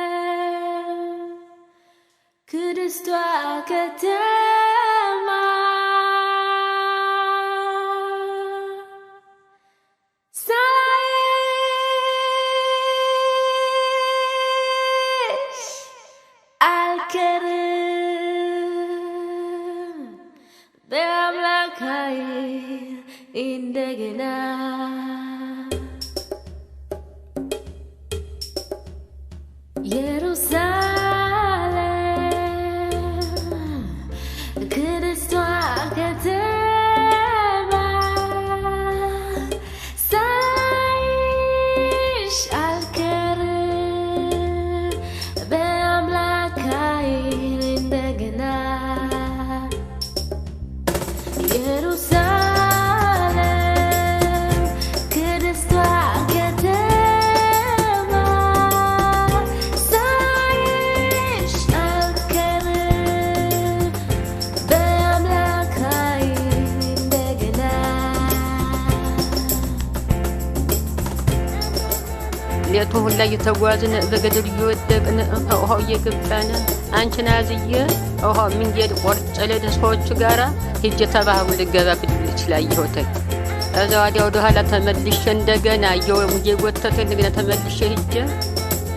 ኢየሩሳሌም ቅድስቷ ከተማ ሳላይሽ አልቀርም በአምላክ ኃይል እንደገና። ኢየሩሳሌም ቅድስቷ ከተማ ሳላይሽ አልቀርም በአምላክ ኃይል እንደገና። ኢየሩሳሌም ቅድስቷ ከተማ ሳላይሽ አልቀርም በአምላክ ኃይል እንደገና። ሌቱ ሁላ እየተጓዝን በገደሉ እየወደቅን ከውሃው እየገባን አንቺን አዝዬ ውሃው መንገድ ቆርጬ ልሄድ ሰዎቹ ጋራ ሂጄ ተባህሩ ልገባ ብል ስላየሁትኝ እዛ ወዲያ ወደ ኋላ ተመልሼ እንደገና እየጎተተ እንደገና ተመልሼ ሂጄ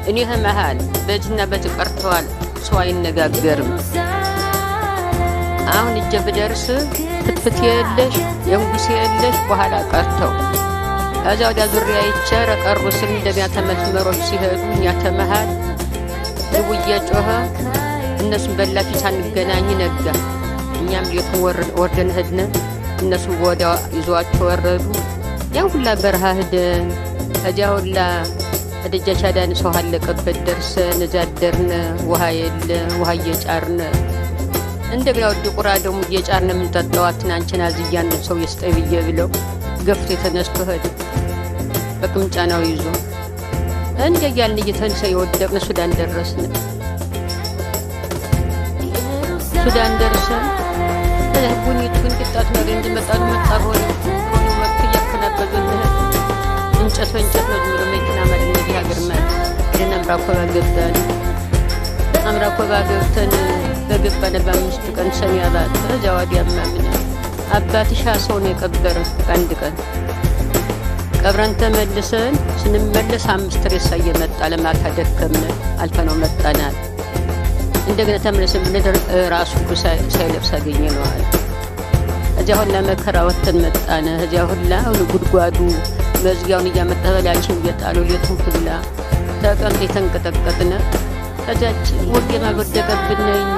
እኔ መሀል በዚህና በዚህ ቀርተዋል። ሰው አይነጋገርም። አሁን እጀ ብደርስ ፍትፍት የለሽ የንጉስ የለሽ በኋላ ቀርተው ከዚያ ወዲያ ዙሪያ አይቼ ቀሩ ስል እንደገና ተመስመሮች ሲሄዱ እኛ ተመሃል ልቡ እየጮኸ እነሱን በላፊ ሳንገናኝ ነጋ። እኛም ቤቱን ወርደን ሄድን። እነሱም ወዲያ ይዘዋቸው ወረዱ። ያን ሁላ በረሃ ሂደን ከዚያ ሁላ ከደጃች አዳን ሰው አለቀበት ደርሰን እዚያ አደርን። ውሃ የለ፣ ውሃ እየጫርን እንደገና ወዲ ቁራ ደግሞ እየጫርን የምንጠጣዋትን አንቺን አዝያ አንዱን ሰው የስጠኝ ብዬ ብለው ገፍቶ የተነስቶ ሄደ በቅምጫናው ይዞ እንደ እያልን እየተንሰ የወደቅን ሱዳን ደረስን። ሱዳን ደርሰን ቡኒቱን ቅጣቱ ነገር እንደመጣሉ መጣ ሆነ ሆኖ መጥቶ እያከናበዙን እንጨት በእንጨት ነው ዝም ብሎ መኪና ማለት እነዚህ ሀገር ማለት ሄደን አምራኮባ ገባን። አምራኮባ ገብተን በገባን በ5 ቀን ሰኔ አባት እዚያ ወዲያ ማምን አባትሽ ሰው ነው የቀበረ። በአንድ ቀን ቀብረን ተመልሰን ስንመለስ 5 ሬሳ እየመጣ ለማታ ደከምን፣ አልፈነው መጣናል። እንደገና ተመልሰን ብንደር ራሱ ሳይለብስ አገኘነዋል። እዚያ ሁላ መከራ ወጥተን መጣን። እዚያ ሁላ ጉድጓዱ መዝጊያውን እያመጣ በላያችን እየጣሉ ሌቱን ሁላ ተቀምጥ የተንቀጠቀጥን ከዚያች ወጌማ ወደቀብን። እኛ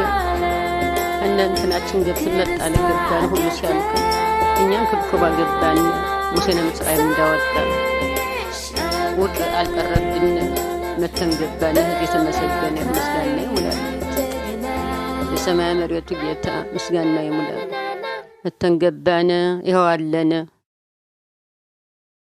እነ እንትናችን ገብተን መጣን ገባን ሁሉ ሲያልቅ እኛም ክብክባ ገባን። ሙሴን ምጽራይም እንዳወጣ ወርቅ አልቀረብን መተን ገባን። የተመሰገነ ምስጋና ይሙላል። የሰማይ መሬቱ ጌታ ምስጋና ይሙላል። መተን ገባን። ይኸው አለን።